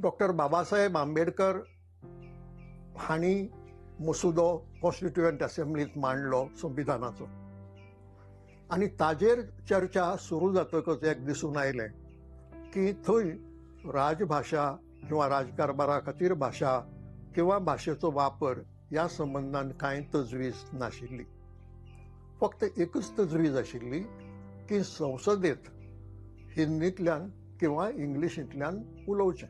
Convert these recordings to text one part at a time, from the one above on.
Doctor Babasaheb Ambedkar हांणी मसुदो constituent असेंब्लींत मांडलो संविधानाचो आनी ताजेर चर्चा सुरू जातकच एक दिसून आयलें की थंय राजभाशा किंवा राजकारभारा खातीर भाशा किंवा भाशेचो वापर ह्या संबंदान कांय तजवीज नाशिल्ली. फक्त एकूच तजवीज आशिल्ली की संसदेत हिंदींतल्यान किंवा इंग्लिशींतल्यान उलोवचें.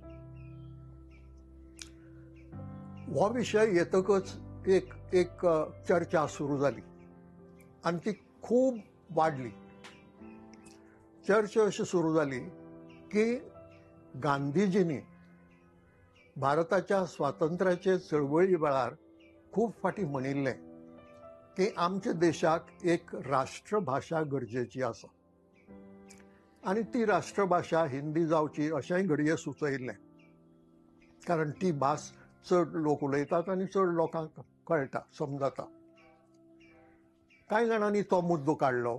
हो विशय येतकच एक एक चर्चा सुरू जाली आनी ती खूब वाडली. चर्चा अशी सुरू जाली की गांधीजींनी भारताच्या स्वातंत्र्याचे चळवळी वेळार खूब फाटीं म्हणिल्लें की आमच्या देशाक एक राष्ट्रभाशा गरजेची आसा आनी ती राष्ट्रभाशा हिंदी जावची अशेंय घडये सुचयिल्लें, कारण ती भास चड लोक उलयतात आनी चड लोकांक कळटा, समजता. कांय जाणांनी तो मुद्दो काडलो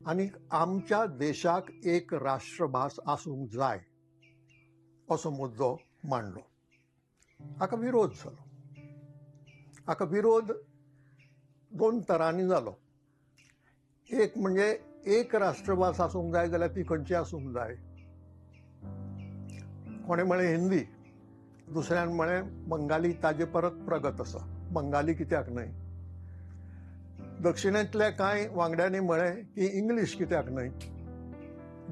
आनी आमच्या देशाक एक राष्ट्रभास आसूंक जाय असो मुद्दो मांडलो. हाका विरोध जालो. हाका विरोध दोन तरांनी जालो. एक म्हणजे एक राष्ट्रभास आसूंक जाय जाल्यार ती खंयची आसूंक जाय? कोणें म्हळें हिंदी, दुसऱ्यान म्हळें बंगाली ताजे परत प्रगत आसा, बंगाली कित्याक न्हय? दक्षिणेंतल्या कांय वांगड्यांनी म्हळें की इंग्लीश कित्याक न्हय,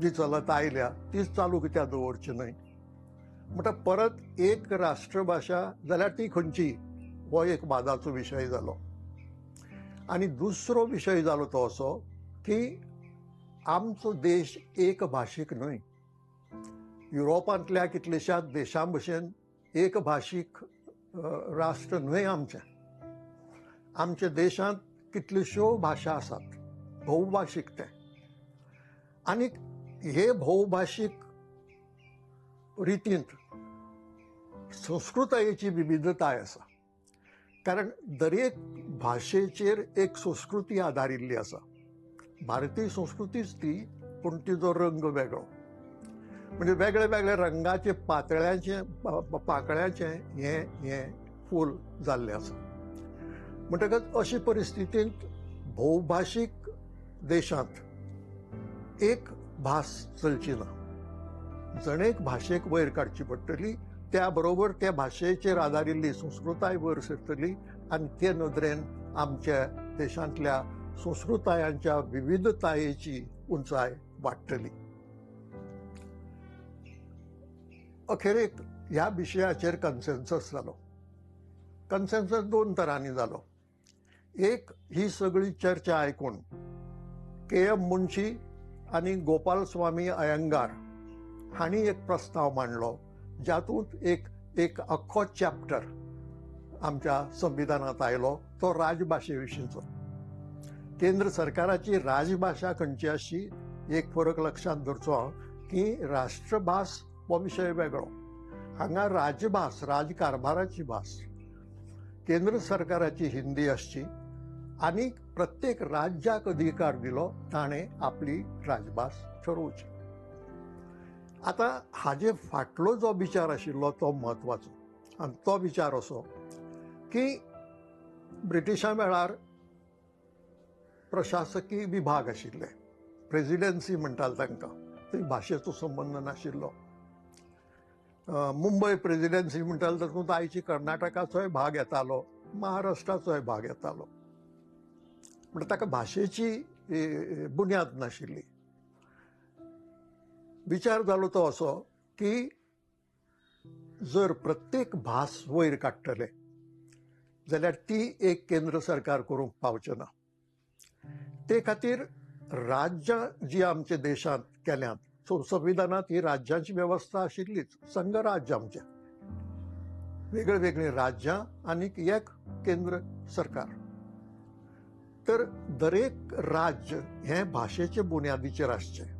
जी चलत आयल्या तीच चालू कित्याक दवरची न्हय? म्हणटा परत एक राष्ट्रभाशा जाल्यार ती खंयची, हो एक वादाचो विशय जालो. आनी दुसरो विशय जालो तो असो की आमचो देश एक भाशीक न्हय. युरोपांतल्या कितलेशाच देशां भशेन एक भाशीक राष्ट्र न्हय आमचें. आमच्या देशांत कितल्योश्यो भाशा आसात, भोवभाशीक तें. आनी हे भोवभाशीक रितींत संस्कृतायेची विविधताय आसा, कारण दरेक भाशेचेर एक संस्कृती आदारिल्ली आसा. भारतीय संस्कृतीच ती, पूण तिजो रंग वेगळो, म्हणजे वेगळे वेगळे रंगाचे पातळ्यांचे पाकळ्यांचें हें हें फूल जाल्लें आसा. म्हणटकच अशी परिस्थितींत भोवभाशीक देशांत एक भास चलची ना, जण एक भाशेक वयर काडची पडटली, त्या बरोबर त्या भाशेचेर आदारिल्ली संस्कृताय वयर सरतली आनी ते नदरेन आमच्या देशांतल्या संस्कृतायांच्या विविधतायेची उंचाय वाडटली. अखेरेक ह्या विशयाचेर कन्सेन्सस जालो. कन्सेन्सस दोन तरांनी जालो. एक, ही सगळी चर्चा आयकून के एम मुन्शी आनी गोपाल स्वामी अयंगार हांणी एक प्रस्ताव मांडलो जातूंत एक एक अख्खो चॅप्टर आमच्या संविधानांत आयलो, तो राजभाशे विशींचो. केंद्र सरकाराची राजभाशा खंयची आसची एक फरक लक्षांत धरचो की राष्ट्रभास हो विशय वेगळो, हांगा राजभास, राजकारभाराची भास केंद्र सरकाराची हिंदी आसची आनी प्रत्येक राज्याक अधिकार दिलो ताणें आपली राजभास ठरोवची. आतां हाजे फाटलो जो विचार आशिल्लो तो म्हत्वाचो, आनी तो विचार असो की ब्रिटिशां वेळार प्रशासकीय विभाग आशिल्ले, प्रेजिडेन्सी म्हणटाले तांकां, थंय भाशेचो संबंद नाशिल्लो. मुंबय प्रेजिडेन्सी म्हणटाले तातूंत आयची कर्नाटकाचोय भाग येतालो, महाराष्ट्राचोय भाग येतालो, म्हणटा ताका भाशेची बुन्याद नाशिल्ली. विचार जालो तो असो की जर प्रत्येक भास वयर काडटले जाल्यार ती एक केंद्र सरकार करूंक पावचें ना. ते खातीर राज्यां जी आमच्या देशांत केल्यांत, संविधानांत ही राज्यांची वेवस्था आशिल्लीच, संघराज्य आमचें, वेगळीं वेगळीं राज्यां आनी एक केंद्र सरकार. तर दरेक राज्य हें भाशेचे बुन्यादीचेर आसचें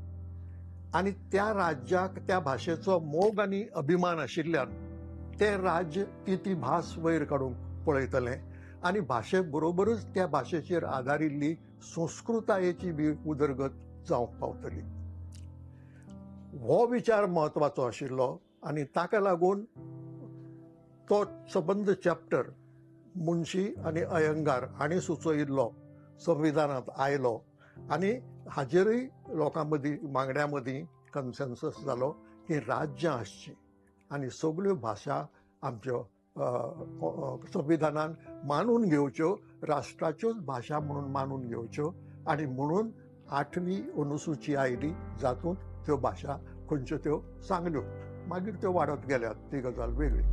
आनी त्या राज्याक त्या भाशेचो मोग आनी अभिमान आशिल्ल्यान तें राज्य ती ती भास वयर काडूंक पळयतलें आनी भाशे बरोबरूच त्या भाशेचेर आदारिल्ली संस्कृतायेची बी उदरगत जावंक पावतली. हो विचार म्हत्वाचो आशिल्लो आनी ताका लागून तो सबंद चॅप्टर मुन्शी आनी अयंगार हांणी सुचयिल्लो संविधानांत आयलो आनी हाजेरूय लोकां मदीं वांगड्यां मदीं कन्सेन्सस जालो की राज्यां आसचीं आनी सगल्यो भाशा आमच्यो संविधानान मानून घेवच्यो, राष्ट्राच्योच भाशा म्हणून मानून घेवच्यो. आनी म्हणून 8वी अनुसुची आयली जातूंत त्यो भाशा खंयच्यो त्यो सांगल्यो. मागीर त्यो वाडत गेल्यात, ती गजाल वेगळी.